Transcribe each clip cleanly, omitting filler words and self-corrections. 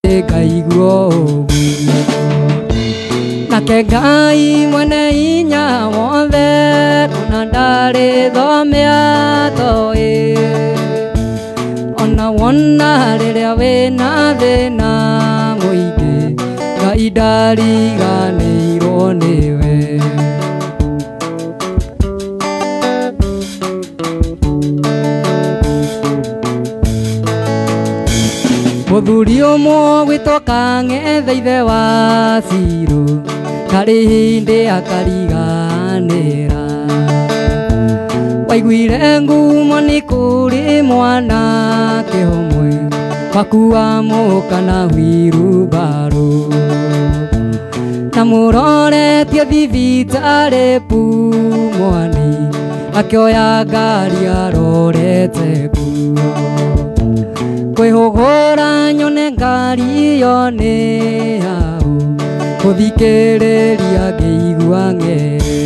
Ngaigua ũguo nake Ngai mwene hinya wothe ona ndarĩ thome atoĩ ona wona rĩrĩa wĩna thĩna mũingĩ Ngai ndariganĩirwo nĩwe. Mũthuri ũmwe gwĩtwo Kang'ethe ithe wa Cirũ ndarĩ hĩndĩ akariganĩra waiguire ngumo nĩ kũrĩ mwanake ũmwe wakua mũka na wheelbarrow na mũroretie thibitarĩ Pumwani akĩoya ngari arorete kuo kwĩhũgũra nyone ngari ĩyo nĩ yaũ gũthikĩrĩria ngĩigua ng'ere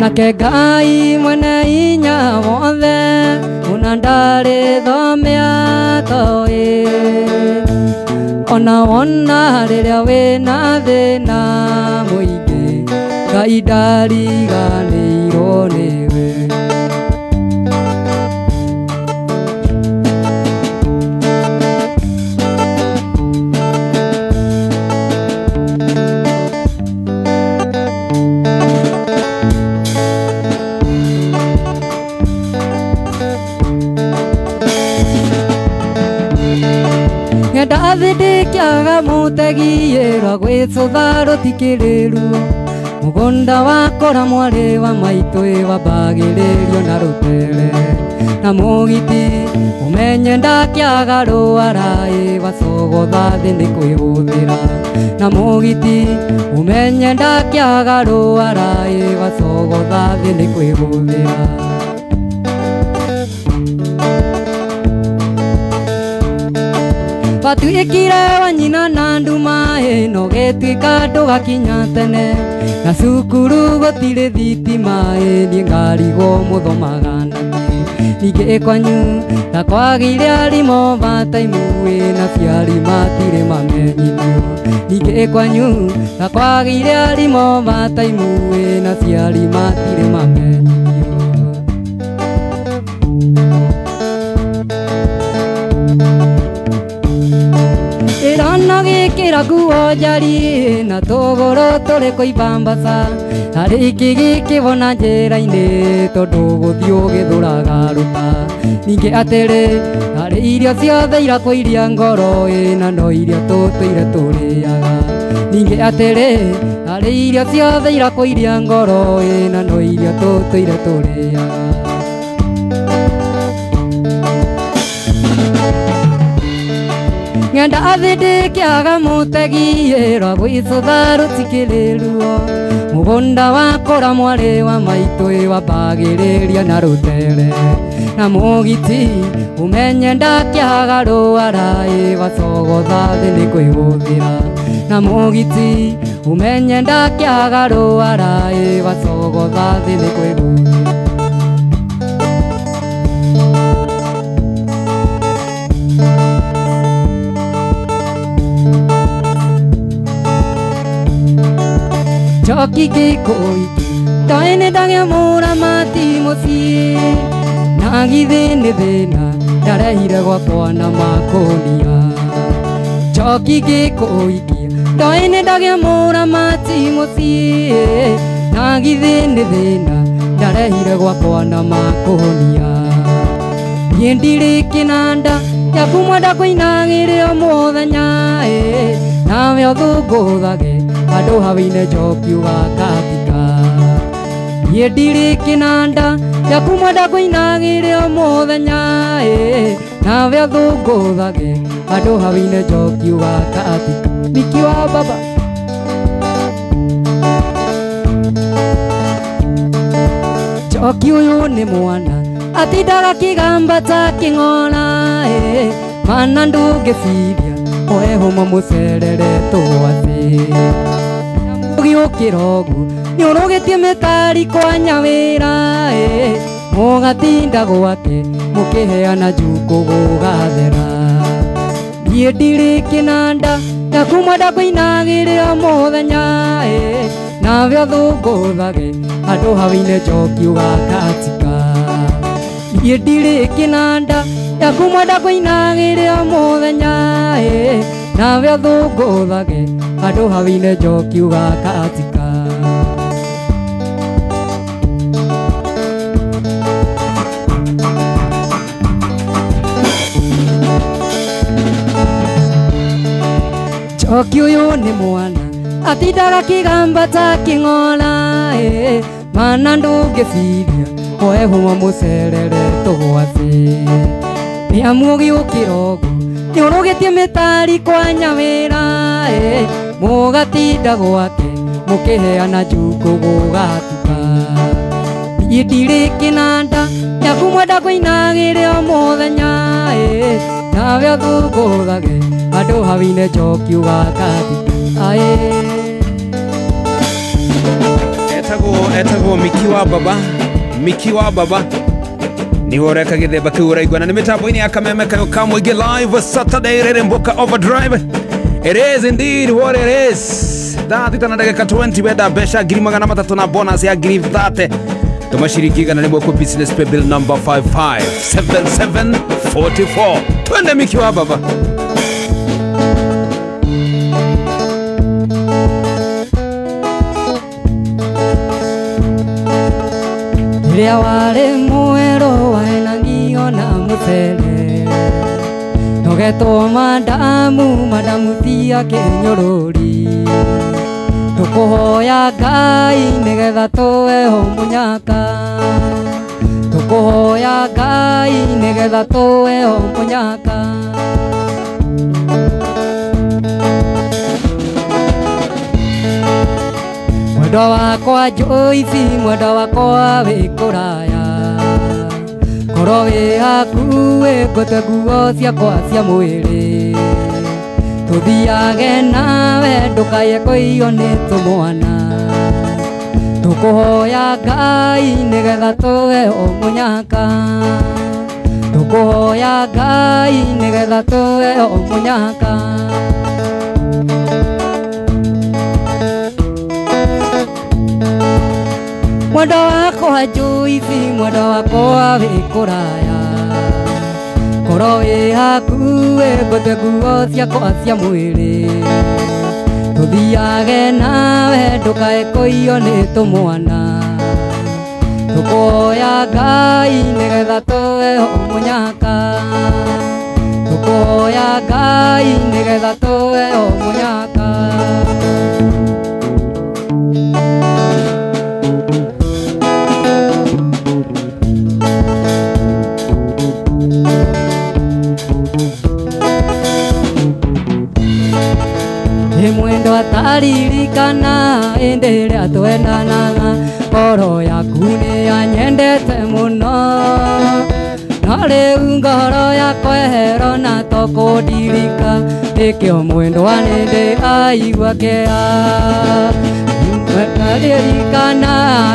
nake Ngai mwene hinya wothe ona ndarĩ thome atoĩ ona wona rĩrĩa wĩna thĩna mũingĩ Ngai ndariganĩirwo nĩwe. Ng'enda thĩ ndĩkĩaga mũtegi ĩrwa gwĩcũtha rũtikĩrĩ ruo mũgũnda wakora mwarĩ wa maitũ wambagĩrĩrio na rũtere na mũgiti ũmenye ndakĩaga rũara wacogotha thĩ nĩ kwĩhũthĩra na mũgiti ũmenye ndakĩaga rũara wacogotha thĩ nĩ kwĩhũthĩra. Watuĩkire wa nyina na nduma ĩno gĩtuĩka ndũgakinya tene na cukuru gũtirĩ thitima niĩ ngarigwo mũthomaga nakĩ ningĩ kwanyu ta kwagĩire arimũ bataimu na aciari matirĩ mamenyithio ningĩ kwanyu ta kwagĩire arimũ bataimu na aciari matirĩ mamenyithio. Ĩrona gĩkĩra nguo njari na tũgũrũ tũrĩ kũibambaca harĩ gĩkĩbona njĩra-inĩ tondũ gũthiĩ ũgĩthũraga rũta ningĩ atĩrĩ harĩ irio ciothe irakũiria ngoro na no irio tũtũire tũrĩaga ningĩ atĩrĩ harĩ irio ciothe irakũiria ngoro na no irio tũtũire tũrĩaga. Ng'enda thĩ ndĩkĩaga mũtegi ĩrwa gwĩcũtha rũtikĩrĩ ruo mũgũnda wakora mwarĩ wa maitũ wambagĩrĩria na rũtere na mũgiti ũmenye ndakĩaga rũara wacogotha thĩ nĩ kwĩhũthĩra na mũgiti ũmenye ndakĩaga rũara wacogotha thĩ nĩ kwĩhũthĩra. Njoki gĩkũiki ndoĩ nĩ ndagĩa mũramati mũciĩ na githĩ nĩ thĩna ndarehire gwakwa na makũnia Njoki gĩkũikia ndoĩ nĩ ndagĩa mũramati mũciĩ na githĩ nĩ thĩna ndarehire gwakwa na makũnia niĩ ndirĩ kĩnanda gĩaku mwenda kũinagĩrĩ o mũthenya nawe ũthũngũthage andũ hau-inĩ njoki ũgakatika niĩ ndirĩ kĩnanda gĩaku mwenda kũinagĩrĩ o mũthenya nawe ũthũngũthage andũ hau-inĩ njoki ũgakatika Miki wa baba. Njoki ũyũ nĩ mwana atindaga kĩgamba ta kĩng'ora mana ndũngĩciria oe hũma mũcereretwo atĩ mũgĩũkĩra ũguo nĩũrũgĩtie mĩtari kwanya wĩra mũgatinda gwake mũkĩheana njukũ gũgathera. Niĩ ndirĩ kĩnanda gĩaku mwenda kũinagĩrĩra mũthenya ĩ, nawe ũthũngũthage handũ hau-inĩ njoki ũgakatika. Niĩ ndirĩ kĩnanda gĩaku mwenda kũinagĩrĩra mũthenya ĩ, nawe ũthũngũthage handũ hau-inĩ njoki ũgakatika. Njoki ũyũ nĩ mwana atindaga kĩgamba ta kĩng'ora ĩ, mana ndũngĩciria oe hũma mũcerere tũgwatĩ. Nĩ amu ũgĩũkĩra ũguo nĩũrũgĩtie mĩtari kwa nyawĩra ĩ, mũgatinda gwake mũkĩheana njukũ gũgatuka. Niĩ ndirĩ kĩnanda gĩaku mwenda kũinagĩrĩra mũthenya ĩ, nawe ũthũngũthage handũ hau-inĩ njoki ũgakatika. Aĩ. Etagwo Miki wa Baba, Miki wa Baba niwe ũreka gĩthemba kĩu ũraigua na nĩ mĩtambo-inĩ ya Kameme Kayo ka Mũingĩ live Saturday rĩrĩ Mboka Overdrive. It is indeed what it is. Thaa thita na ndagĩka 20 wenda mbeca 300,000 na bonus ya 30,000. Tũma ciringi 100 kwĩ business pay bill number 557744. Twende Miki wa Baba. Rĩrĩa warĩ mwerũ wahenagio na mũcere, tũgetwo mandamu, mandamu ti a kĩnyũrũri. Tũkũhoya Ngai nĩgetha tũheho mũnyaka, tũkũhoya Ngai nĩgetha tũheho mũnyaka. Mwendwa wakwa Joyce, mwendwa wakwa wĩ kũraya, korwo wĩ hakuhĩ ngũte nguo ciakwa cia mwĩrĩ, tũthiage nawe ndũkaye kũiywo nĩ tũmwana. Tũkũhoya Ngai nĩgetha tũheo mũnyaka, tũkũhoya Ngai nĩgetha tũheo mũnyaka. Mwendwa wakwa Joyce, mwendwa wakwa wĩ kũraya, korwo wĩ hakuhĩ ngũte nguo ciakwa cia mwĩrĩ, tũthiage nawe ndũkae kũiywo nĩ tũmwana. Tũkũhoya Ngai nĩgetha tũheo mũnyaka, tũkũhoya Ngai nĩgetha tũheo mũnyaka. Mwendwa ataririkana hĩndĩ ĩrĩa twendanaga, ngoro yaku nĩyanyendete mũno, no rĩu ngoro yakwa ĩhero na to kũndirika, nĩkĩo mwendwa nĩndĩ aigua kĩeha. Ndaririkana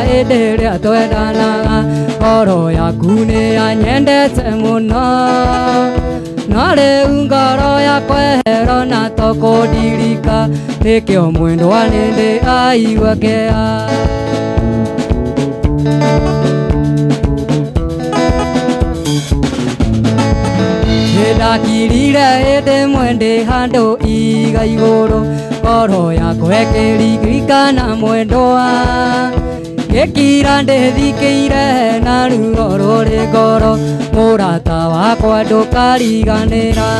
hĩndĩ ĩrĩa twendanaga, ngoro yaku nĩyanyendete mũno, no rĩu ngoro yakwa ĩhero na to kũndirika, nĩkĩo mwendwa nĩndĩ aigua kĩeha. Nĩndakirire hĩndĩ ĩmwe ndĩ handũ iga igũrũ, ngoro yakwa ĩkĩririkana mwendwa, ngĩkira ndĩthikĩire na ruo rũrĩ ngoro, mũrata wakwa ndũkariganĩra.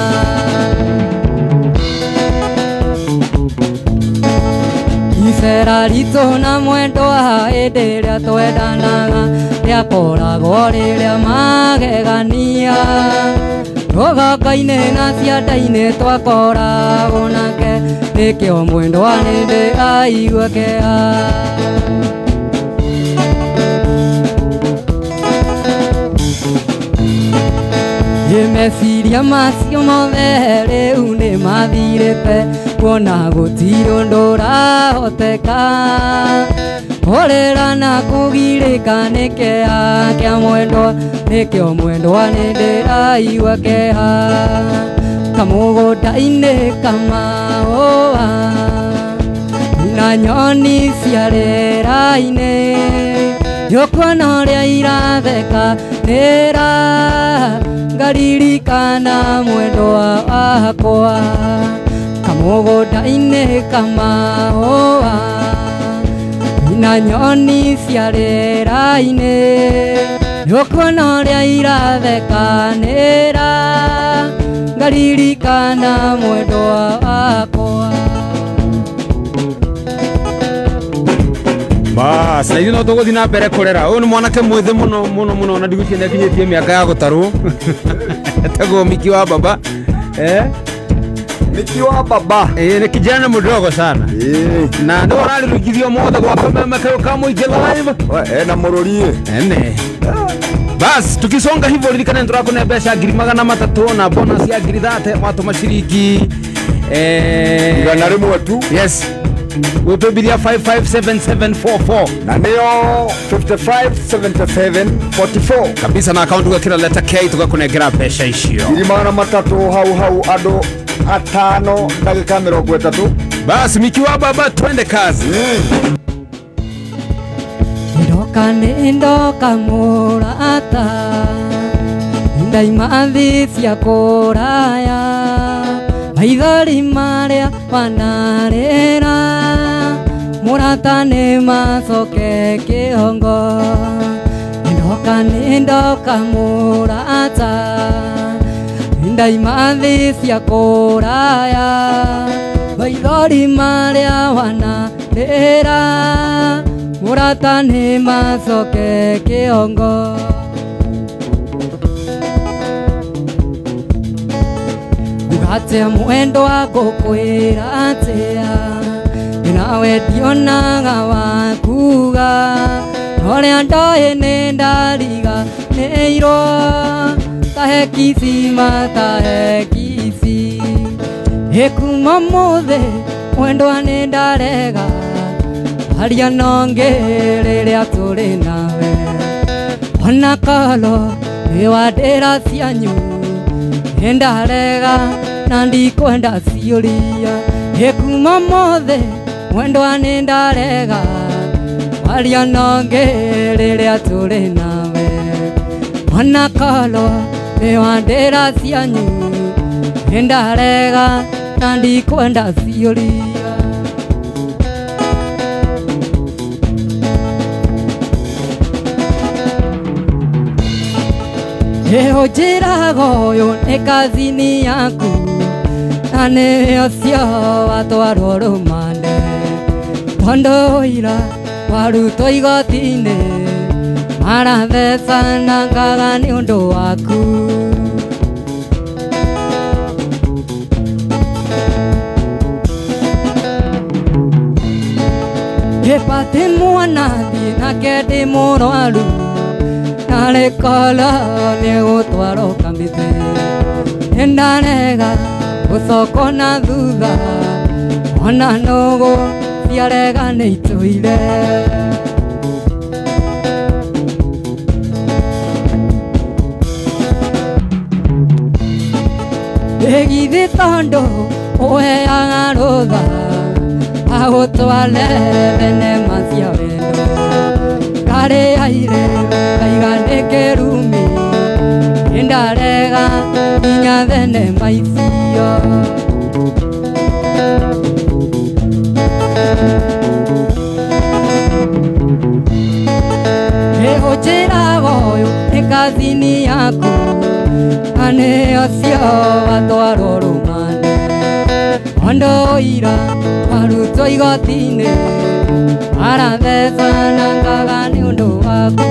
Icera ritũ na mwendwa hĩndĩ ĩrĩa twendanaga, rĩakoragwo rĩrĩa magegania, rũgongo-inĩ na cianda-inĩ twakoragwo nake, nĩkĩo mwendwa nĩndĩ aigua kĩeha. Meciria macio mothe rĩu nĩmathirĩte, kuona gũtirĩ ũndũ ũrahoteka, kũrĩra na kũgirĩka nĩ kĩeha kĩa mwendwa, nĩkĩo mwendwa nĩndĩ aigua kĩeha. Kamũgũnda-inĩ kamaũa na nyoni cia rĩera-inĩ nĩũkuona ũrĩa iratheka nĩra ngaririkana mwendwa wakwa kamũgũnda-inĩ kamaũa na nyoni cia rĩera-inĩ nĩũkuona ũrĩa iratheka nĩra ngaririkana mwendwa wakwa. Bas, na ithuĩ no tũgũthiĩ na mbere kũrera. Ũyũ nĩ mwanake mwĩthĩ mũno mũno mũno na ndigwĩciria nĩ akinyĩtie mĩaka ya gũtarwo. Etagwo Miki wa Baba. Miki wa Baba. Ni kijana mdogo sana. Na ndio ararurugithio mothe gwa Kameme Kayo ka Mũingĩ live. Na mũrũri. Ene. Bas, tukisonga hivyo ririkana nĩtũrakũne mbeca 300,000 na bonus ya 30,000 watũma ciringi 100 tu. Yes. Wĩtũmbiria 557744 na nĩyo 557744 kabisa, na account ugakĩra letter K tũgakũnengera mbeca icio 300,000 hau hau andũ 5 ndagĩka 30. Basi Miki wa Baba, twende kazi. Ndoka nĩ ndoka mũrata ndaima thĩ cia kũraya maithori marĩa wanarĩra mũrata nĩ macoke kĩongo. Ndoka nĩ ndoka mũrata ndaima thĩ cia kũraya maithori marĩa wanarĩra mũrata nĩ macoke kĩongo. Atia mwendo ngũkwĩra atĩa nawe ndionaga wakuga ũrĩa ndoĩ nĩ ndariganĩirwo tahe kisima tahe kisi ĩkuma mũthĩ mwendwa nĩ ndarega aria nongĩ rĩrĩa tũrĩ nawe ona korwo nĩ wandĩra cianyu nĩ ndarega na ndikwenda ciũria ĩkuma mũthĩ mwendwa nĩ ndarega aria nongĩ rĩrĩa tũrĩ nawe ona korwo nĩ wandĩra cianyu nĩ ndarega na ndikwenda ciũria. Ĩho njĩraga ũyũ nĩ kazini yaku na nĩ ũcio watwarwo rũmande tondũ ũira warutwo igoti-inĩ marathecanangaga nĩ ũndũ waku. Ĩbati mwana thiĩ nake ndĩ mũrwaru narĩ korwo nĩ gũtwarwo kamĩtĩ nĩ ndarega gũcokwo na thutha ona nũgũ ciarega nĩ itũire. Ĩgithĩ tondũ ũheaga rũtha agũtware thenema cia wendo karĩ aire kaiga nĩ kĩrumi nĩ ndarega nginya thenema icio. Ĩho njĩraga ũyũ nĩ kazini yaku na nĩ ũcio watwarwo rũmande tondũ ũira warutwo igoti-inĩ marathecanangaga nĩ ũndũ waku.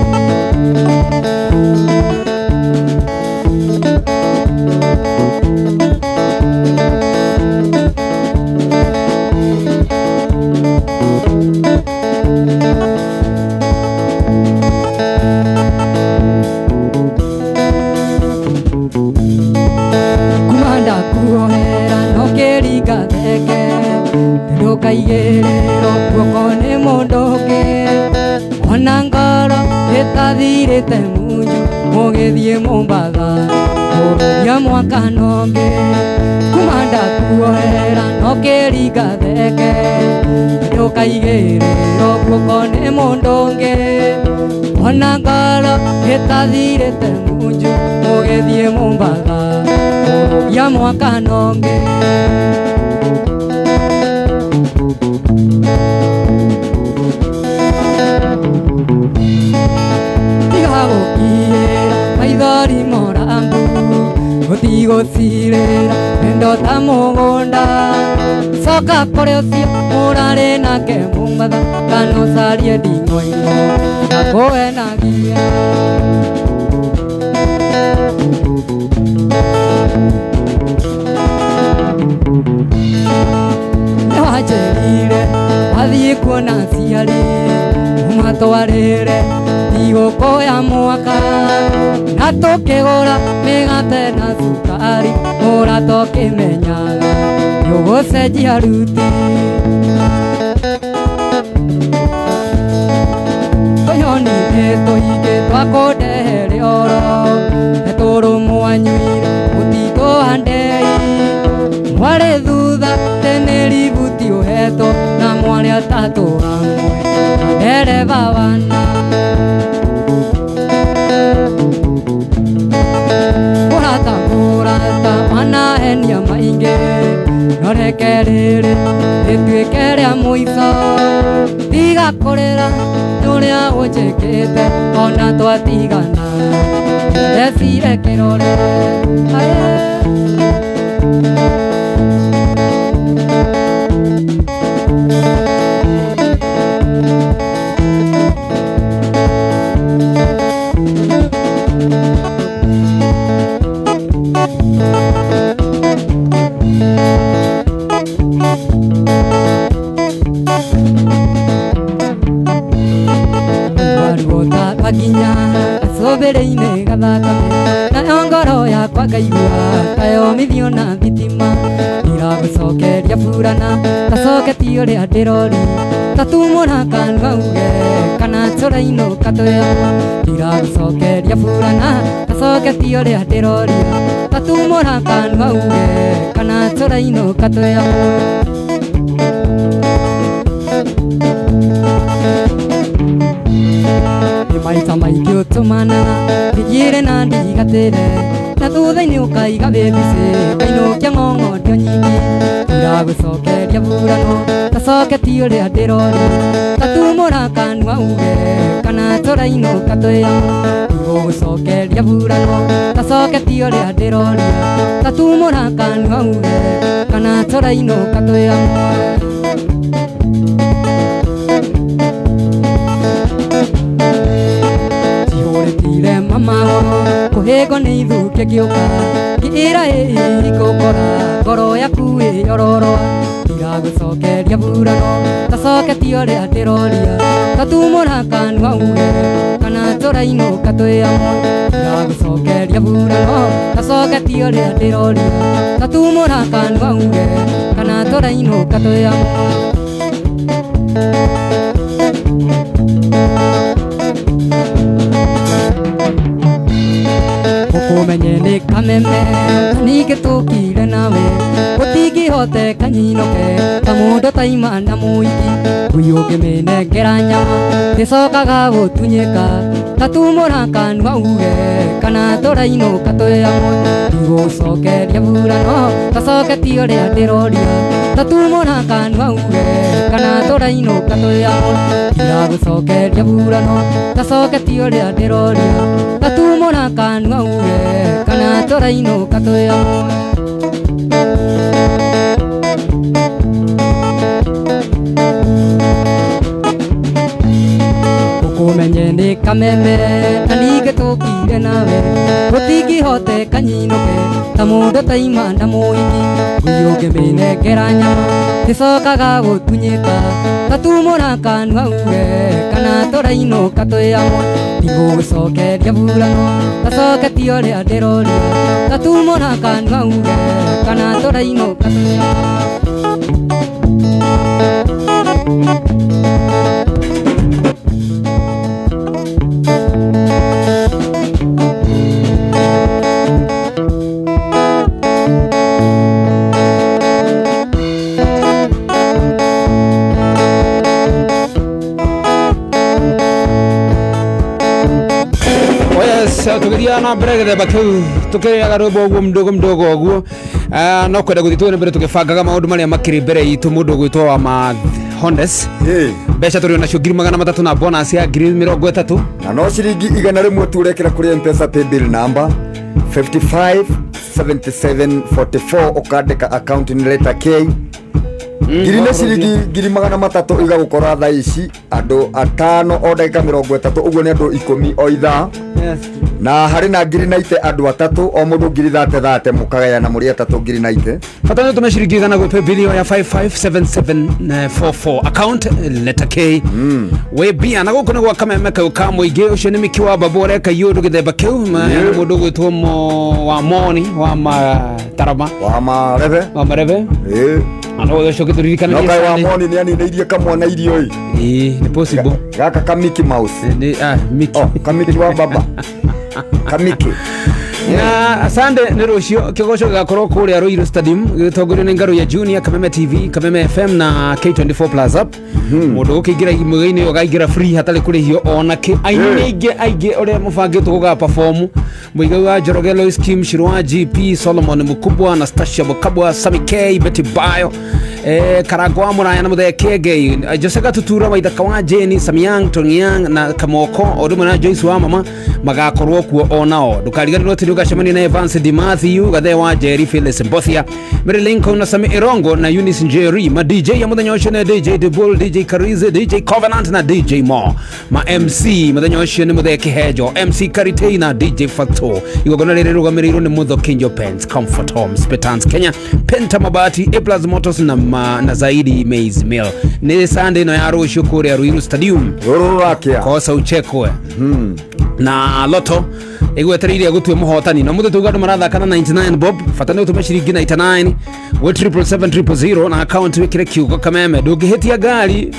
Kuma ndakuohera no kĩringa theke ndũkaigĩrĩrwo guoko nĩ mũndũ ũngĩ ona ngoro ĩtathirĩte munyu mũgĩthiĩ Mombatha Ya mwaka nonge kumanda kuohera no kĩringa theke ndũkaigĩrĩrwo guoko nĩ mũndũ ũngĩ ona ngoro ĩtathirĩte munju mũgĩthiĩ Mombatha ya mwaka nonge. Tiga gũkiĩra maithori morangu gũtigũcirĩra wendo ta mũgũnda coka kũrĩ ũcio mũrarĩ nake Mombatha kana ũcarie nding'oing'o ndakũhenagia. Nĩwanjĩrire wathiĩ kuona aciari ũmatwarĩre thigũkũ ya mwaka na tũkĩgũra mĩgate na cukari mũrata ũkĩmenyaga nĩũgũcenjia ruti. Tũnyoni nĩ tũingĩ twa kũndehere oro nĩ mwanyuire mũtitũ wa ndei mwarĩ thutha tene ributi ũhetwo na mwarĩ atatũ hamwe na ndereba wana. Mũrata mũrata manahenia maingĩ no reke rĩrĩ rĩtuĩke rĩa mũico tiga kũrĩra nĩ ũrĩa ũnjĩkĩte ona twatigana ndecire kĩrore. Nginya gacũmbĩrĩ-inĩ gathakame nayo ngoro yakwa ngaigua kayomithio na thitima ndiragũcokeria burana tacoketie ũrĩa ndĩroria tatumũra kanua uge kana tũrainũka twĩamwe ndiragũcokeria burana tacoketie ũrĩa ndĩroria tatumũra kanua uge kana tũrainũka twĩamwe. Maita maingĩ ũtũmanaga ndĩgĩre na ndigatĩre na thutha-inĩ ũkaiga bĩbicĩ ũkainũkia ng'ong'ondio nyingĩ ndiragũcokeria burano tacoketie ũrĩa ndĩroria tatumũra kanua uge kana tũrainũka twĩamwe ndigũgũcokeria burano tacoketie ũrĩa ndĩroria tatumũra kanua uge kana tũrainũka twĩamwe. Mamagoro kũhĩngwo nĩ ithukĩ ngĩũka ngĩĩra ĩĩ ngũkora ngoro yaku ĩyororoa ndiragũcokeria burano tacoketie ũrĩa ndĩroria tatumũra kanua uge kana tũrainũka twĩamwe ndiragũcokeria burano tacoketie ũrĩa ndĩroria tatumũra kanua uge kana tũrainũka twĩamwe. Ũkũmenye nĩ kameme ningĩ tũkire nawe gũtingĩhoteka nyinũke ta mũndũ taima na mũiki ngui ũngĩmĩnengera nyama ndĩcokaga gũtunyĩka tatumũra kanua uge kana tũrainũka twĩamwe ndigũcokeria burano tacoketie ũrĩa ndĩroria tatumũra kanua uge kana tũrainũka twĩamwe ndiragũcokeria burano tacoketie ũrĩa ndĩroria tatumũra kanua uge kana tũrainũka twĩamwe. Ũkũmenye nĩ kameme na ningĩ tũkire nawe gũtingĩhoteka nyinũke ta mũndũ taima na mũiki ngui ũngĩmĩnengera nyama ndĩcokaga gũtunyĩka tatumũra kanua uge kana tũrainũka twĩamwe ndigũgũcokeria burano tacoketie ũrĩa ndĩroria tatumũra kanua uge kana tũrainũka twĩamwe. Yes, tugiria na mbere githemba kiu tukiriaga rwimbo uguo mdogo mdogo uguo. No kwenda guthii tuone mbere tugibangaga maundu maria makiri mbere itu mundu gwitwo wa ma Hondes. Mbeca turi nacio 300 na bonus ya 30,000. Na no ciringi 100 tu urekera kuri M-Pesa paybill number 557744 ukandika account ni letter K. Ngiri na ciringi 300 igagukora thaa ici andu atano o ndagika 30 uguo ni andu 10 o ithaa. Na hari na ngiri na ite andu atatu o mundu ngiri 30 mukagayana muri atatu ngiri na ite. Bata ni tume ciringi 100 gwi paybill ya 557744 account letter K. We bia na guku ni gwa Kameme kau ka muingi ucio ni Miki wa Babu ureka iundu githemba kiu mundu gwitwo wa moni wa matarama wa marebe wa marebe. Ano ucio gituririkana no kai wa moni ni ani irie kamwana irio ii ni possible gaka ka Mickey Mouse ni Mickey oh kamiki wa baba kamiki. Na Sunday ni rucio kigoco gigakorwo kuria Ruiru Stadium gitongorio ni Ngaru ya Junior, Kameme TV, Kameme FM na K24 Plus Up. Mundu ukiingira mugaini ugaingira free hatari kurihio ona ki aini aingi aingi uria mubangitwo guga perform Muigai wa Njoroge, Lois Kim, Shirwa GP, Solomon Mukubwa, Anastasia Mukabwa, Sami K, Betty Bayo, Karagwa Muraya na Muthee Kengei, Jose Gatutura wa Ithaka wa Jane, Samiang Tongyang na Kamoko o na Joyce wa mama magakorwo kuo onao. Ndukariganirwo ati ugacemania na Evans Di Matthew, Gathe wa Jerry, Phyllis Mbothia, Mary Lincoln na Sami Irongo na Eunice Njeri. Ma DJ ya muthenya ucio ni DJ The Bull, DJ Karize, DJ Covenant na DJ Mo. Ma MC muthenya ucio ni Muthee Kihejo, MC Karitei na DJ Fato. Igongona riri rugamirirwo ni Mutho Kinjo Pens, Comfort Homes, Petans Kenya, Penta Mabati, A Plus Motors na na Zaidi Maize Mill. Ni Sunday no ya rucio kuria Ruiru Stadium. Ruru rakia. Kosa uchekwe. Na Lotto igwetereire gutue muhotani na muthe tuga andu marathaka na 99 bob bata ni utume ciringi 99 we 777 000 na account wikire kiugo Kameme. Ndungihitia ngari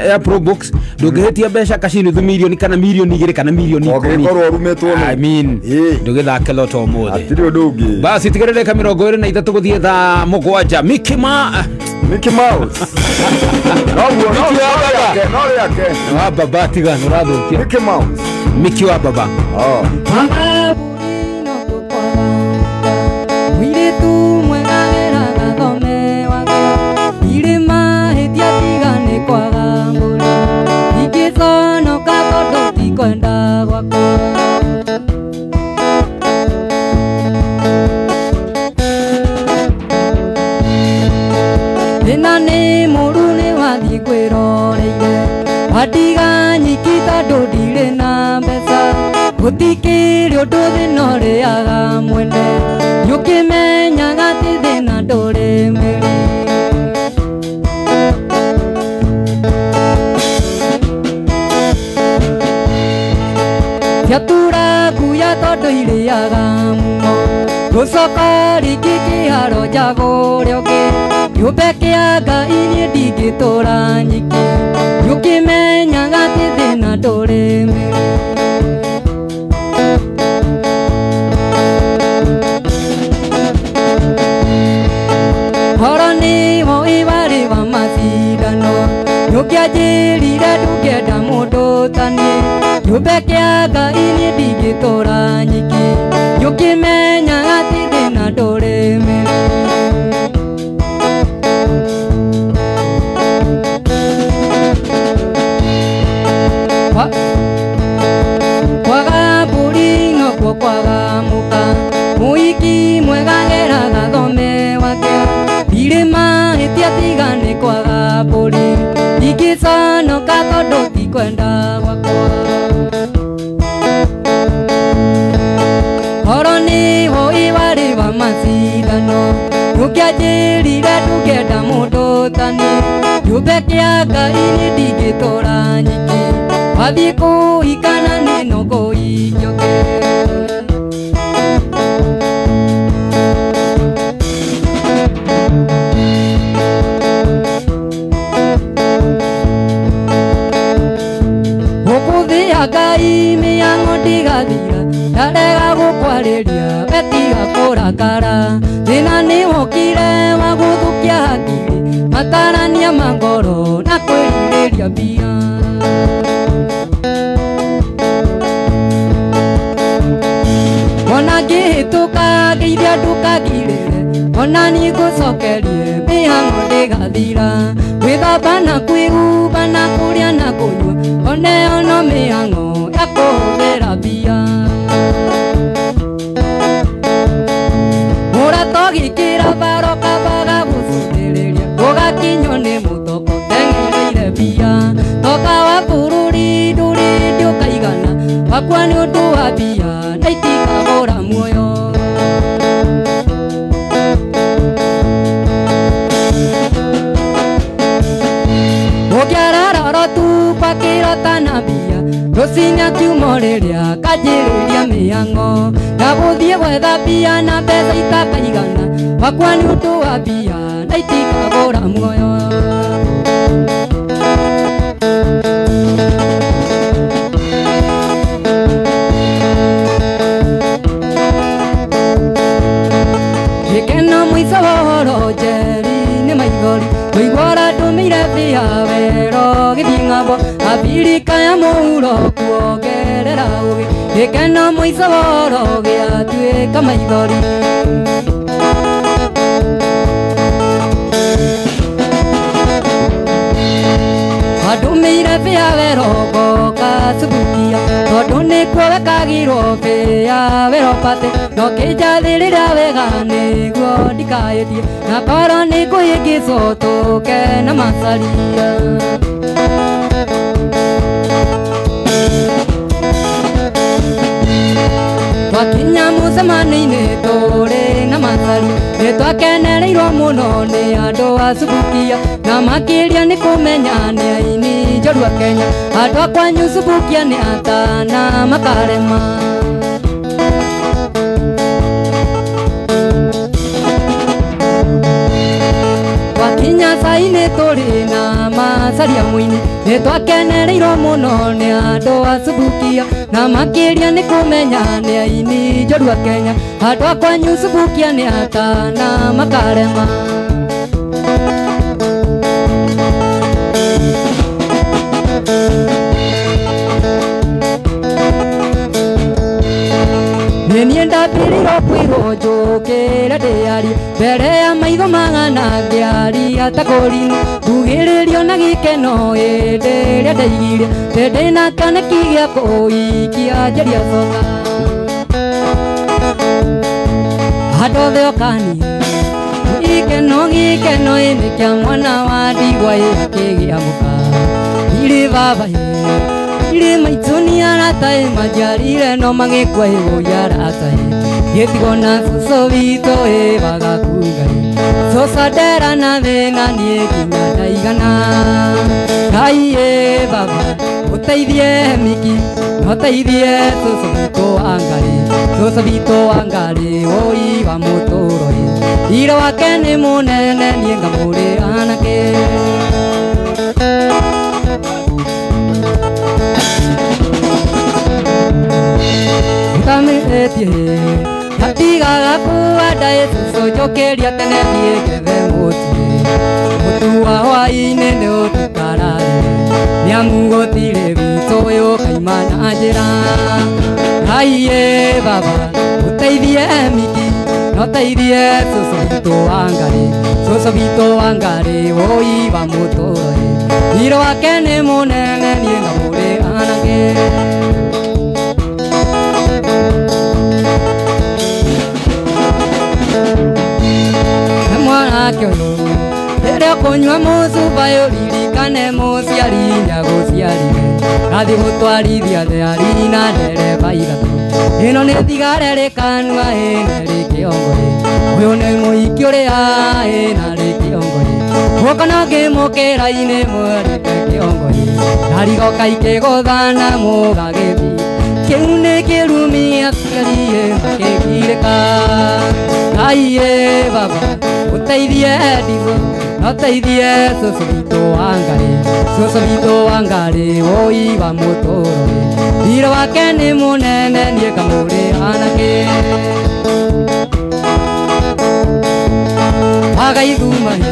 ya Probox, ndungihitia mbeca kaci nuthu milioni kana milioni 2 kana milioni 10 ungikorwo urumitwo. I mean ndugithake Lotto umuthi atiri undu ungi. Basi tigerere ka 23 guthie thaa 7 Mickey Mickey Mouse. No no yake wa baba tiga nurathukia Mickey Mouse. Miki wa baba. Oh. Watiga nyiki tondũ ndirĩ na mbeca gũtikĩrĩ ũndũ thĩna ũrĩaga mwene nĩũkĩmenyaga atĩ thĩna ndũrĩ mĩri. Ciatura nguya tondũ irĩaga mumo gũcoka rĩngĩ kĩharo njagũre ũngĩ kĩũmbe kĩa Ngai niĩ ndingĩtũra nyiki nĩũkĩmenyaga atĩ thĩna ndũrĩ mĩri. Horo nĩwo ĩwarĩ wa macindano nĩũkĩanjĩrire ndũngĩenda mũndũ ta niĩ kĩũmbe kĩa Ngai niĩ ndingĩtũra nyiki nĩũkĩmenyaga atĩ thĩna ndũrĩ mĩri. Kwaga mbũri nokuo kwaga mũka mũhiki mwega geraga thome wake ndirĩ mahĩtia tiga nĩ kwaga mbũri ndingĩconoka tondũ tikwenda gwakwa. Horo nĩwo ĩwarĩ wa macindano ndũngĩanjĩrire ndũngĩenda mũndũ ta niĩ kĩũmbe kĩa Ngai niĩ ndingĩtũra nyiki wathiĩ kũhikana niĩ no ngũikio ũngĩ. Gũkũ Ngai mĩang'o ndigathira ndarega gũkwarĩria we tiga kũrakara thĩna nĩwokire wa gũthũkia hakiri matarania ma ngoro na kwĩrirĩria mbia. ndũkangirĩre ona niĩ ngũcokerie mĩhang'o ndĩgathira gwĩthamba na kwĩhumba na kũrĩa na kũnyua oneyo no mĩhang'o ya kũhũthĩra mbia mũrata ũgĩkĩra baro kabaga gũcũthĩrĩria ndũgakinywo nĩ mũtoko teng'ereire mbia toka wa bũrũri ndũrĩ ndũkaigana wakwa nĩ ũndũ wa mbia na itikagũra muoyo ũngĩararora tu pakĩrota na mbia rũcinĩ akiuma rĩrĩa kanjĩrĩria mĩhang'o ya gũthiĩ gwetha mbia na mbeca itakaigana wakwa nĩ ũndũ wa mbia na itikagũra muoyo gĩkeno mũico wa ũhoro njeri nĩ maithori kũigua ũrandũmĩire mbia wero gĩthiĩ ng'ambo Abirika ya mũhuro kuongerera ũgĩ gĩkeno mũico wa ũhoro gĩatuĩka maithori andũmĩire mbia wero ngoka Subukia tondũ nĩkuo wekagirwo mbia wero pate no kĩnjathĩrĩra wega nĩguo ndikahĩtie na korwo nĩ ngũhĩngĩcwo tũke na macaria twakinya mũcemanio-inĩ tũrĩ na macari nĩ twakenereirwo mũno nĩ andũ a Subukia na makĩria nĩ kũmenya nĩ aini njorua Kenya andũ a kwanyu Subukia nĩ atana makarema twakinya cai-inĩ tũrĩ na macaria mũini nĩ twakenereirwo mũno nĩ andũ a Subukia na makĩria nĩ kũmenya nĩ aini njorua Kenya andũ a kwanyu Subukia nĩ atana makarema nĩ niĩ ndambĩrĩirwo kwĩrwo njũkĩre ndĩarie mbere ya maitho magana ngĩaria ta kũrinũ mbugĩrĩrio na gĩkeno hĩndĩ ĩrĩa ndaigire atĩ ndĩna kĩoneki gĩa kũhikia njeria coka andũ othe okani gĩkeno gĩkeno ĩ nĩ kĩa mwana wa ndigwa ĩ akĩgĩa mũka irĩ baba ĩ irĩ maitũ nĩ arata ĩ manjiarire no magĩkua ĩ wũi arata ĩ gĩtigo na cũcũ witũ ĩ bagakunga ĩ cũcũ ndera na thĩna niĩ nginya ndaigana Ngai ĩ baba ũteithie Miki na ũteithie cũcũ witũ wa Ngarĩ cũcũ witũ wa Ngarĩ wũi wa mũtũro ĩ thirĩ wake nĩ mũnene niĩ ngamũrĩha nakĩ Ũtamĩrĩtie ndatigaga kuanda ĩ cũcũ njũkĩria tene thiĩ ngethe mũtĩ mũtu wa hwaĩ-inĩ nĩ ũtukararĩre nĩamu gũtirĩ witũ ũyũ ũkaima na njĩra Ngai ĩ baba ũteithie Miki na ũteithie cũcũ witũ wa Ngarĩ cũcũ witũ wa Ngarĩ wũi wa mũtũro ĩ thirĩ wake nĩ mũnene niĩ ngamũrĩha nakĩ mwanake ũyũ rĩrĩa ũkũnyua mũcuba ũririkane mũciari nĩagũciarire athiĩ gũtwarithia thari na ndereba ithatũ ĩno nĩ thigara ĩrĩ kanua ĩna ĩrĩ kĩongo ĩ ũyũ nĩ mũhiki ũrĩa ĩna rĩ kĩongo ĩ mũkona ngĩmũkĩra-inĩ mwerĩte kĩongo ĩ ndarigoka ikĩgũthana mũgagĩthiĩ kĩu nĩ kĩrumi aciari ĩ makĩgirĩka Ngai ĩ baba ũteithie nditũ na ũteithie cũcũ witũ wa Ngarĩ cũcũ witũ wa Ngarĩ wũi wa mũtũro ĩ thirĩ wake nĩ mũnene niĩ ngamũrĩha nakĩ bagaithuma ĩ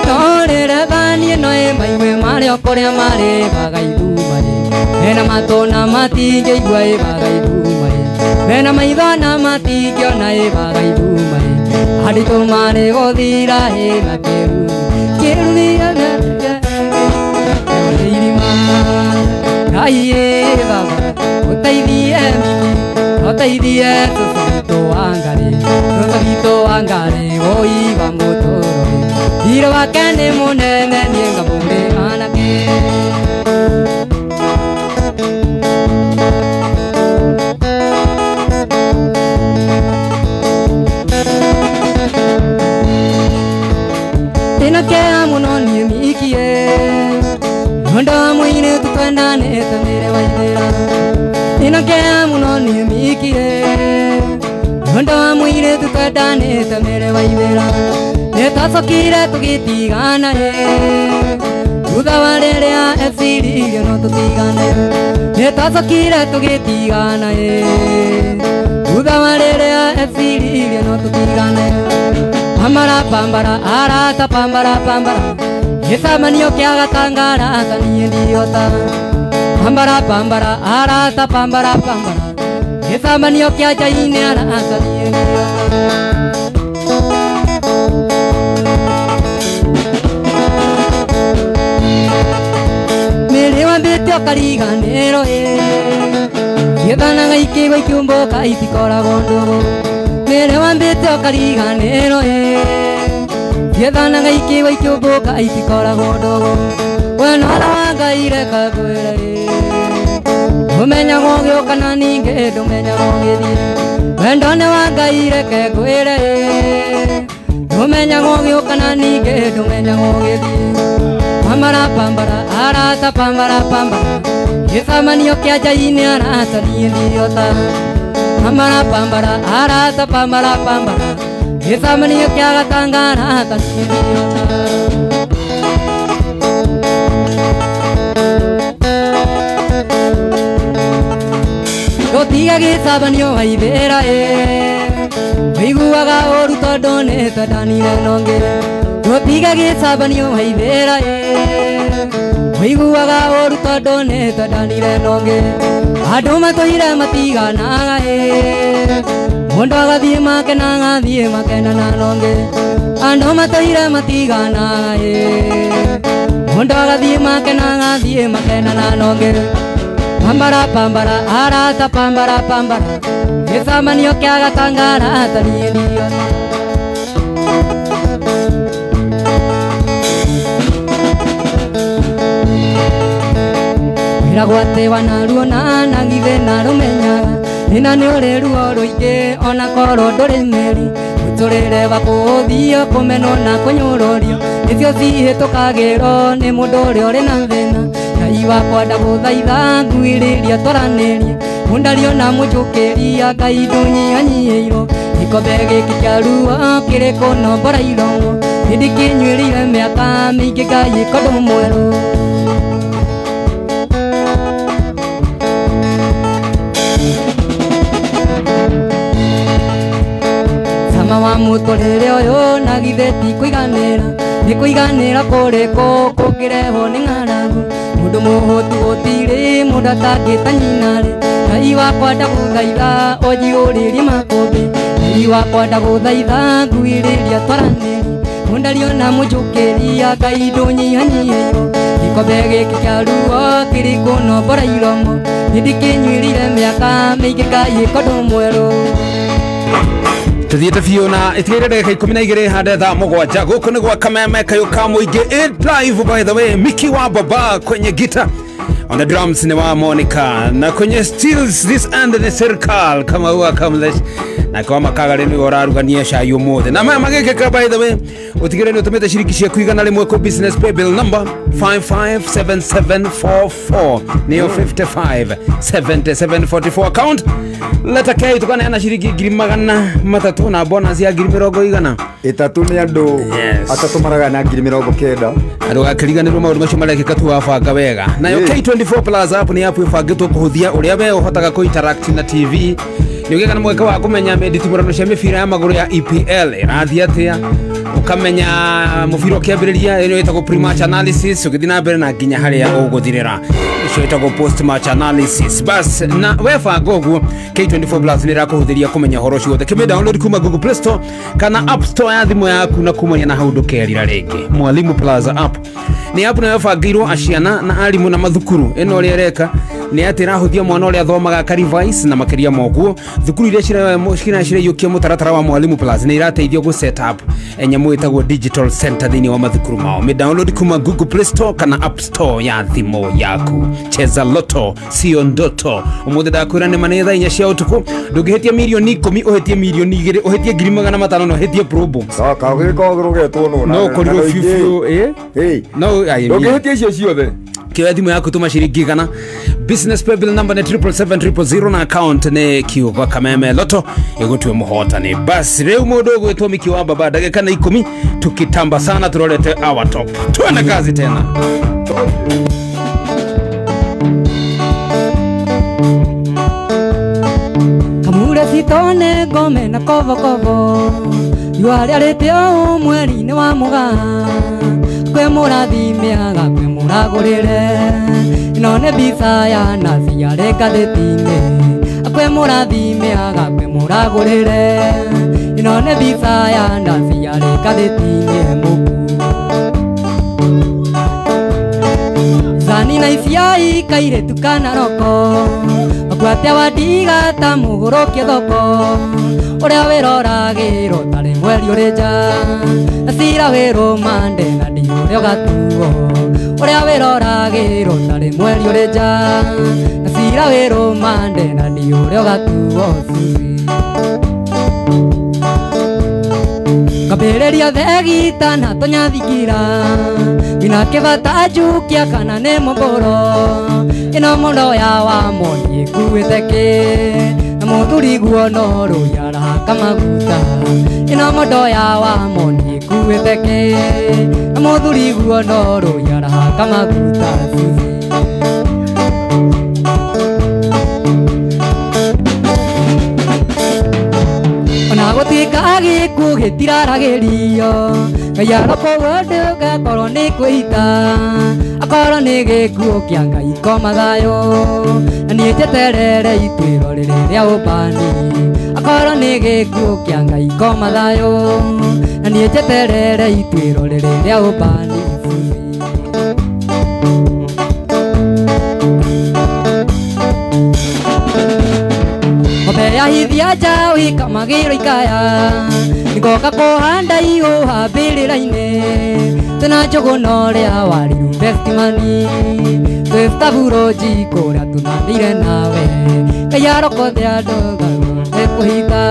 no rĩrĩa niĩ no ĩ maigue marĩ o kũrĩa marĩ bagaithuma ĩ mena matũ na matingĩigua ĩ bagaithuma ĩ Mena maitho na matingĩona ĩ bagaithuma ĩ andũ marĩ gũthira ĩ na kĩrumi kĩrumi irima Ngai ĩ baba ũteithie Miki ũteithie tũtũ witũ wa Ngarĩ tũtũ witũ wa Ngarĩ wũiba mũtũro ĩ thirĩ wake nĩ mũnene niĩ ngamũrĩha nakĩ. Ndĩna mũno niĩ Miki ĩ ndondo mũirĩtu twendanĩte mĩrĩ wa ithĩra ndĩna kĩeha mũno niĩ Miki ĩ ndondo mũirĩtu twendanĩte mĩrĩ wa ithĩra nĩtwacokire tũgĩtigana ĩ thutha wa rĩrĩa eciririe no tũtigane nĩtwacokire tũgĩtigana ĩ thutha wa rĩrĩa eciririe no tũtigane. Pambara pambara arata pambara pambara gĩcemanio kĩa gatangara ta niĩ ndihota pambara pambara arata pambara pambara gĩcemanio kĩa njainĩ arata niĩ ndihota. Mĩrĩ wambĩte ũkariganĩrwo ĩ ciethanaga ikĩgwa ikĩũmbũka itikoragwo ndũgũ mĩrĩ wambĩte ũkariganĩrwo ĩ ciethanaga ikĩgwa ikĩũmbũka itikoragwo ndũgũ wena wa Ngai reke ngwĩre ĩ ndũmenyagwo ũgĩũka na ningĩ ndũmenyagwo ũgĩthiĩ wendo nĩ wa Ngai reke ngwĩre ĩ ndũmenyagwo ũgĩũka na ningĩ ndũmenyagwo ũgĩthiĩ. Pambara pambara arata pambara pambara gĩcemanio kĩa njainĩ arata niĩ ndihota pambara pambara arata pambara pambara gĩcemanio kĩa gatanga arata niĩ ndihota. Tũtiga gĩcemanio wa ithĩra ĩ ũiguaga ũru tondũ nĩ twendanire na ũngĩ tũtiga gĩcemanio wa ithĩra ĩ ũiguaga ũru tondũ nĩ twendanire na ũngĩ andũ matũire matiganaga ĩ mũndũ agathiĩ make na agathiĩ makenana na ũngĩ andũ matũire matiganaga ĩ mũndũ agathiĩ make na agathiĩ makenana na ũngĩ. Pambara pambara arata pambara pambara gĩcemanio kĩa gatanga arata niĩ ndihota. Wĩragwo atĩ wanaruona na githĩ narũmenyaga thĩna nĩ ũrĩ ruo rũingĩ ona korwo ndũrĩ mĩri mũtũrĩre wa kũũthio kũmenwo na kũnyũrũrio nĩcio cihĩtũkagĩrwo nĩ mũndũ ũrĩa ũrĩ na thĩna. Ngai wakwa ndagũthaitha nguhĩrĩria twaranĩrie mũndario na mũnjũkĩria Ngai ndũnyihanyihĩirwo gĩkombe gĩkĩ kĩa ruo kĩrĩ kũnombora iromo nĩndĩkĩnyuĩrĩire mĩaka mĩingĩ Ngai ĩko ndũ mwerũ. Cama wa mũtũrĩre ũyũ na githĩ ti kũiganĩra nĩ kũiganĩra kũrĩkũ kũngĩrehwo nĩ ng'aragu mũndũ mũhũtu gũtirĩ mũndũ atangĩta nyina-rĩ Ngai wakwa ndagũthaitha ũnjihũrĩrie makũmbĩ Ngai wakwa ndagũthaitha nguhĩrĩria twaranĩrie mũndario na mũnjũkĩria Ngai ndũnyihanyihĩirwo gĩkombe gĩkĩ kĩa ruo kĩrĩ kũnombora iromo nĩndĩkĩnyuĩrĩire mĩaka mĩingĩ Ngai ĩko ndũ mwerũ. Tuthiĩte biũ na ĩtigĩrĩre ndagĩka 12 hande thaa 7 gũkũ nĩ gwa Kameme kayũ ka mũingĩ it live by the way Miki wa baba kwenye guitar on the drums ni wa Monica na kwenye steels this end the circle kama huwa kamlesh na kwa makaga nĩ ũrarugania cai ũmũthĩ na maya magĩkĩka by the way ũtigĩrĩre nĩ ũtũmĩte ciringi ciaku 100 kũ business pay bill number 557744 nĩyo 557744 account leta K tukaneana ciringi 300 na bonus ya 100,000 ĩtatũ nĩ andũ atatũ maragana 90,000 andũ gakĩriganĩrwo maũndũ macio marekĩka tu wabanga wega nayo K24 Plus app nĩ app ĩbangĩtwo kũhũthia ũrĩa we ũhotaga kũ interact na TV Nĩ ũgĩaga na mweke wa kũmenya nditimũrano cia mĩbira ya magũrũ ya EPL ĩrathiĩ atĩa, ukamenya mũbira ũkĩambĩrĩria ĩno ĩtagwo pre-match analysis, ũgĩthiĩ na mbere na nginya harĩa ũgũthirĩra, icio ĩtagwo post-match analysis. Bas na webanga ũguo K24 Plus nĩ ĩrakũhũthĩria kũmenya ũhoro ũcio wothe. Kĩmĩ download kuma Google Play Store kana App Store ya thimũ yaku na kumania na hau ndũkerira rĩngĩ. Mwalimu Plus app nĩ app nayo ĩbangĩirwo aciana na arimũ na mathukuru. Ĩno ũrĩa ĩreka nĩ atĩ ĩrahũthia mwana ũrĩa athomaga aka revise, na makĩria ma ũguo thukuru iria ciraiyũkia mũtaratara wa Mwalimu Plus nĩ irateithio gũ set up nyamũ ĩtagwo digital center thĩinĩ wa mathukuru mao. Mĩ download kuma Google Play Store kana App Store ya thimũ yaku. Cheza Lotto sio ndoto. Ũmũthĩ ndakwĩra nĩ ma nĩ thaa 4 cia ũtukũ, ndũngĩhĩtia milioni 10, ũhĩtie milioni 2, ũhĩtie 500,000 na ũhĩtie probo. Sawa kagĩrĩko rũgetwo no ũkorirwo biũ biũ, ĩ no ndũngĩhĩtia icio ciothe. Kĩoya thimũ yaku tũma ciringi 100. Business pay bill number nĩ 777 000 na account nĩ kiugo Kameme Lotto ĩgũtue mũhotani. Bas rĩu mũndũ ũgwĩtwo Miki wa Baba, ndagĩka nĩ 10 tukitamba sana turorete our top. Tuende kazi tena. Kamure citone ngome na kobokobo riũa rĩarĩte o mweri-inĩ wa mũgaa, kwĩ mũrathimĩaga kwĩ mũragũrĩre, ĩno nĩ mbica ya nathi yarĩ ngathĩti-inĩ, kwĩ mũrathimĩaga kwĩ mũragũrĩre, ĩno nĩ mbica ya nathi yarĩ ngathĩti-inĩ mũku. Zani na iciai kairĩtu kana roko, makuatia wandiga ta mũgũrũkie thoko, ũrĩa wĩroragĩrwo tarĩ mweri ũrĩ nja, na cira wĩrwo mande na ndiũrĩa ũgatuo, ũrĩa wĩroragĩrwo tarĩ mweri ũrĩ nja, na cira wĩrwo mande na ndiũrĩa ũgatuo. Susi ngambĩrĩria thegita na tũnyathingira, ngina kĩbata njukia kana nĩ mũmbũro, ĩno mũno ya wa moni ĩkuĩte kĩ, na mũthuri guo no rũi arahaka maguta, ĩno mũndo ya wa moni ĩkuĩte kĩ, na mũthuri guo no rũi arahaka maguta. Susi ona gũtuĩka gĩkuũ gĩtiraragĩrio, Ngai arokorwo ndũgakorwo nĩ kwĩhitha, akorwo nĩ gĩkuũ kĩa Ngai koma thayũ, na niĩ njeterere ituĩro rĩrĩ rĩa ũmbani, akorwo nĩ gĩkuũ kĩa Ngai koma thayũ, na niĩ njeterere ituĩro rĩrĩ rĩa ũmbani. Ng'ombe yahithia njaũ ĩkamagĩrwo ikaya, ngoka kũhanda ihũha mbĩrĩra-inĩ, twĩna njũgũna ũrĩa wariru bestimani, twĩ taburo njiko ũrĩa tunanĩire nawe, Ngai arokothe andũ nĩ kũhitha,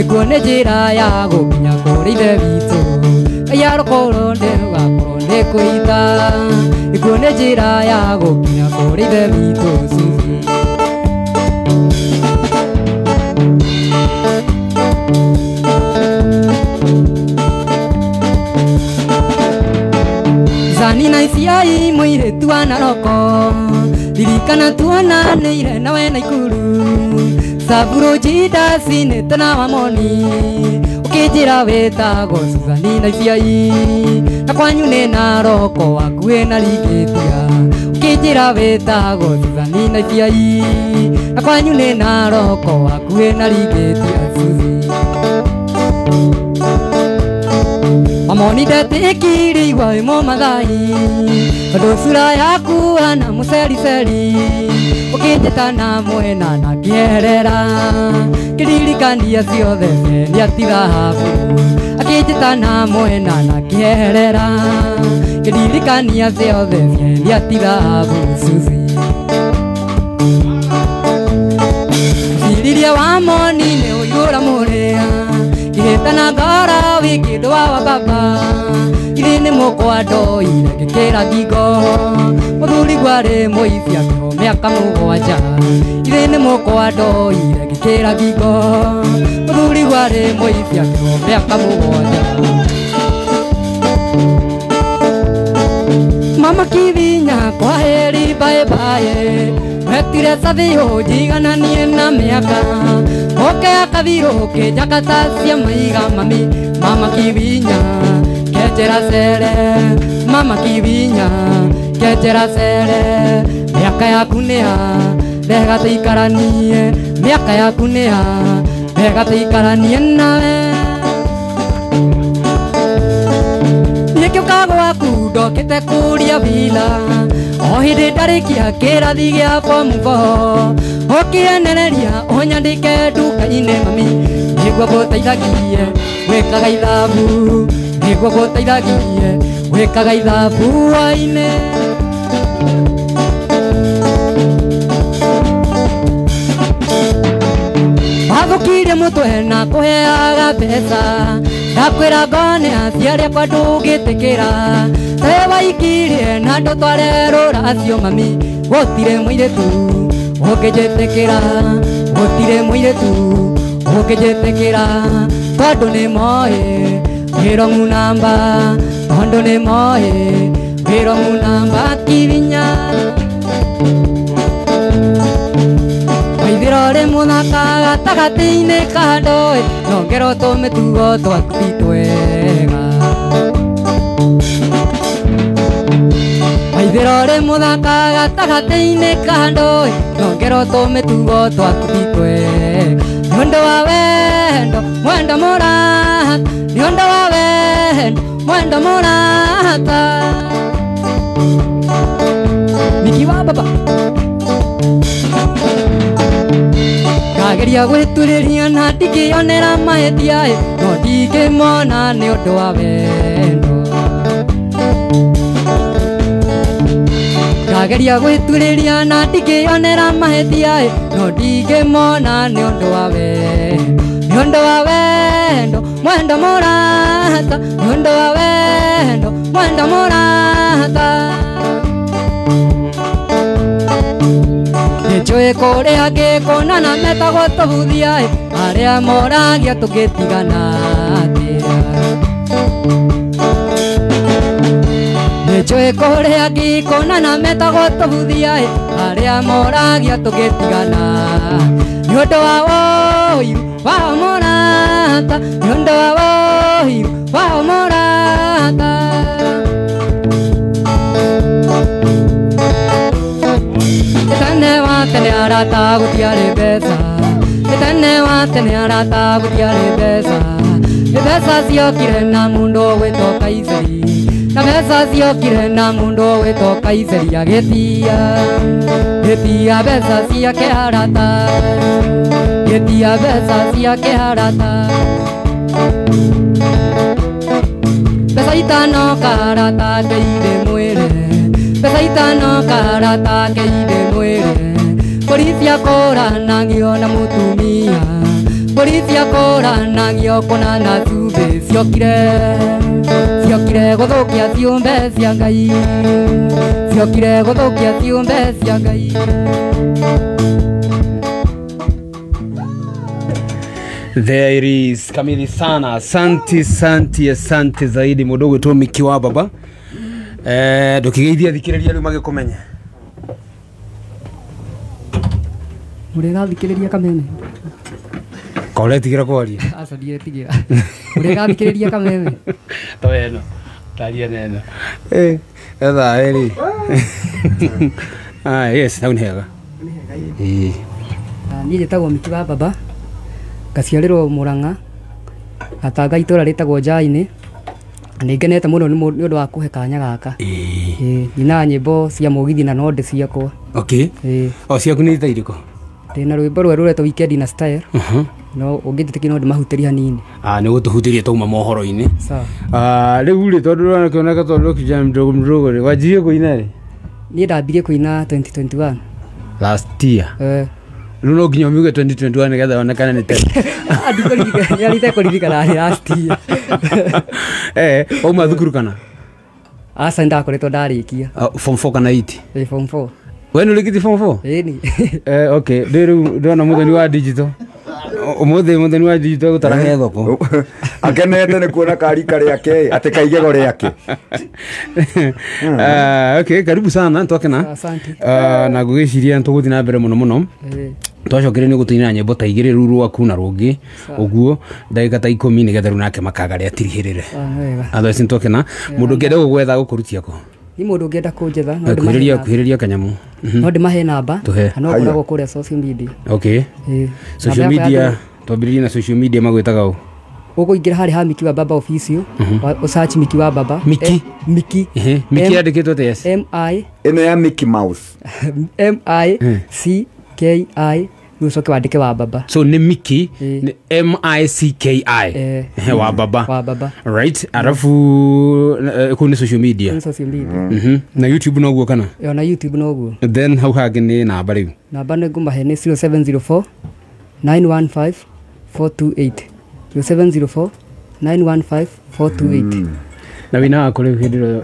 ĩkuo nĩ njĩra ya gũkinya kũrĩ ithe witũ, Ngai arokorwo ndĩgakorwo nĩ kũhitha, ĩkuo nĩ njĩra ya gũkinya kũrĩ ithe witũ. Susi Zani na iciai mũirĩtu wa Naroko, ririkana tuonanĩire nawe Naikuru, Saburo njindacinĩte na wamoni, ũkĩnjĩra wĩtagwo Suzani na iciai, na kwanyu nĩ Naroko hakuhĩ na Ringĩtia, ũkĩnjĩra wĩtagwo Suzani na iciai, na kwanyu nĩ Naroko hakuhĩ na Ringĩtia. Susi Amoni ndetĩkirie igua wĩ mũmathai, tondũ cura yaku hana mũcericeri, ũkĩnjĩta na mwena na ngĩeherera, kĩririkania ciothe nĩ thahabu, akĩnjĩta na mwena na ngĩeherera, kĩririkania ciothe nĩ thahabu. Susi Ciriria wa moni nĩ ũiyũra mũrĩa, kĩhĩtana ngoro wĩ kĩndũ wa wa baba, ithe nĩ mũkwa ndoire ngĩkĩra ngingo, mũthuri gwarĩ mũici akĩhwo mĩaka 7, ithe nĩ mũkwa ndoire ngĩkĩra ngingo, mũthuri gwarĩ mũici akĩhwo mĩaka 7. Mama Kivinya, kwaheri, bye bye. Wetire sathio njigananie na mĩaka Oke kathiro kĩnjakata cia maiga mami Mama kibinya kenjera cere Mama kibinya kenjera cere Mĩaka yaku nĩ ya rega tũikaranie Mĩaka yaku nĩ ya rega tũikaranie nawe Nĩkĩũka gwaku ndokĩte kũria bila O hĩndĩ ndarĩkia kĩrathi gĩa form 4 Ũkĩenereria ũnyandĩke nduka-inĩ mami Nĩguo ngũteithagie gwĩkaga ithabu Nĩguo ngũteithagie gwĩkaga ithabu wa-inĩ Wathũkirie mũtwe na kũheaga mbeca Ndakwĩra ngone aciari akwa ndũngĩtĩkĩra Tawe waikirie na ndũtware rũracio mami Gũtirĩ mũirĩtu ũngĩnjĩtĩkĩra Gũtirĩ mũirĩtu ũngĩnjĩtĩkĩra Tondũ nĩ moĩ wĩrong'u namba Tondũ nĩ moĩ wĩrong'u namba kibinya Waithĩra ũrĩ mũthaka gatagatĩ-inĩ ka andũ No ngero tũmĩtugo twaku ti twega Waithĩra ũrĩ mũthaka gatagatĩ-inĩ ka andũ No ngero tũmĩtugo twaku ti twega Nĩ ũndũ wa wendo mwendo mũrata Nĩ ũndũ wa wendo mwendo mũrata Miki wa baba Ngageria gwĩturĩria na ndingĩonera mahĩtia No ndingĩmona nĩ ũndũ wa wendo Ngageria gwĩturĩria na ndingĩonera mahĩtia No ndingĩmona nĩ ũndũ wa wendo Nĩ ũndũ wa wendo mwendo mũrata Nĩ ũndũ wa wendo mwendo mũrata Nĩnjũĩ kũrĩ angĩ kũnana metagwo tũbuthia Arĩa moragia tũngĩtigana atĩa Nĩnjũĩ kũrĩ angĩ kũnana metagwo tũbuthia Arĩa moragia tũngĩtigana Nĩ ũndũ wa ũiru wa mũrata Nĩ ũndũ wa ũiru wa mũrata Tene wa tene arata gũtiarĩ mbeca Tene wa tene arata gũtiarĩ mbeca Mbeca ciokire na mũndũ ũgwĩtwo Kaiseri Na mbeca ciokire na mũndũ ũgwĩtwo Kaiseri Agĩtia Gĩtia mbeca ciake arata Gĩtia mbeca ciake arata Mbeca itano karata ngeire mwĩrĩ Mbeca itano karata ngeire mwĩrĩ Mbũri ciakũranagio na mũtumia Mbũri ciakũranagio kũna na cumbĩ Ciokire ciokire gũthũkia ciũmbe cia Ngai Ciokire gũthũkia ciũmbe cia Ngai There it is, kamili sana. Asante, asante, asante zaidi mũndũ ũgwĩtwo Miki wa baba. Ndũkĩgeithia thikĩrĩria rĩu magĩkũmenye. Mũrĩgathikĩrĩria kameme Ka ũretigĩra kwaria? Aca ndiretigĩra. Mũrĩgathikĩrĩria kameme To ĩno taria neno etha ĩrĩ. Ah yes, hau nĩ hega. Ĩĩ. Niĩ njĩtagwo Miki wa baba ngaciarĩrwo Murang'a Gatanga itũra rĩtagwo Njainĩ. Nĩ ngenete mũno nĩ ũndũ wa kũhe kanya gaka. Ĩĩ. Nyinaga nyĩmbo cia mũgithi na no ndĩ ciakwa. Okay. Ĩĩ. O ciaku nĩ ta irĩkũ? Ndĩna rwĩmbo rwerũ rũretwo Weekend na Style. No ũngĩnjĩtĩkia no ndĩmahutĩrie hanini. Ah, nĩ ũgũtũhutĩria twauma mohoro-inĩ. Sawa. Ah, rĩu rĩ tondũ ũrakĩoneka tondũ kijana mdogo mdogo rĩ wanjirie kũina rĩ? Niĩ ndambirie kũina 2021. Last year. Rĩu no nginya umiuge 2021 nĩgetha onekane nĩ tene. Ndikũririkana, kũririkana nĩ last year. Wauma thukuru kana? Aca nĩndakoretwo ndarĩkia. Form 4 kana 8? Ĩĩ, form 4. We nĩ ũrĩkĩtie form 4? Ĩni. Okay, ndĩ rĩu ndĩrona mũthoni wa digital. Ũmũthĩ mũthoni wa digital gũtara he thoko. Akenete nĩ kuona karika rĩake atĩ kaigego rĩake. Okay, karibu sana twakena. Asante. Na ngwĩciria tũgũthiĩ na mbere mũno mũno. Twacokire nĩ gũtũinĩra nyĩmbo ta igĩrĩ rũu rwaku na rũngĩ ũguo ndagĩka ta 10 nĩgetha rĩu nake makaga rĩa tirihĩrĩre. Wega. Otherwise nĩtwakena. Mũndũ ũngĩenda gũgwetha gũkũrutia kũ? Ni mũndũ ũngĩenda kũnjetha no ndĩmahe Kuhĩrĩria namba. Kuhĩrĩria kanyamũ. No ndĩmahe namba. Tũhe. Na no Haya. ngoragwo kũrĩa social media. Okay. Social Namba yakwa ya media, twambĩrĩrie na social media, magwĩtaga ũ? Ũkũingĩra harĩa ha Miki wa Baba official, ũsearch Miki wa Baba. Miki? Miki. Miki yandĩkĩtwo atĩa S? M I Ĩno ya Mickey Mouse. M I C K I, rĩu ũcoke wandĩke wa Baba. So nĩ Miki Ĩĩ. nĩ M I C K I. Wa Baba. Wa Baba. Right, arafu kũu nĩ social media. Nĩ social media. Na YouTube noguo kana? Ona YouTube noguo. Then hau hangĩ nĩ namba rĩu. Namba nĩ ngũmahe nĩ 0704 915 428, 0704 915 428. Na wĩna waku rĩu hĩndĩ ĩrĩa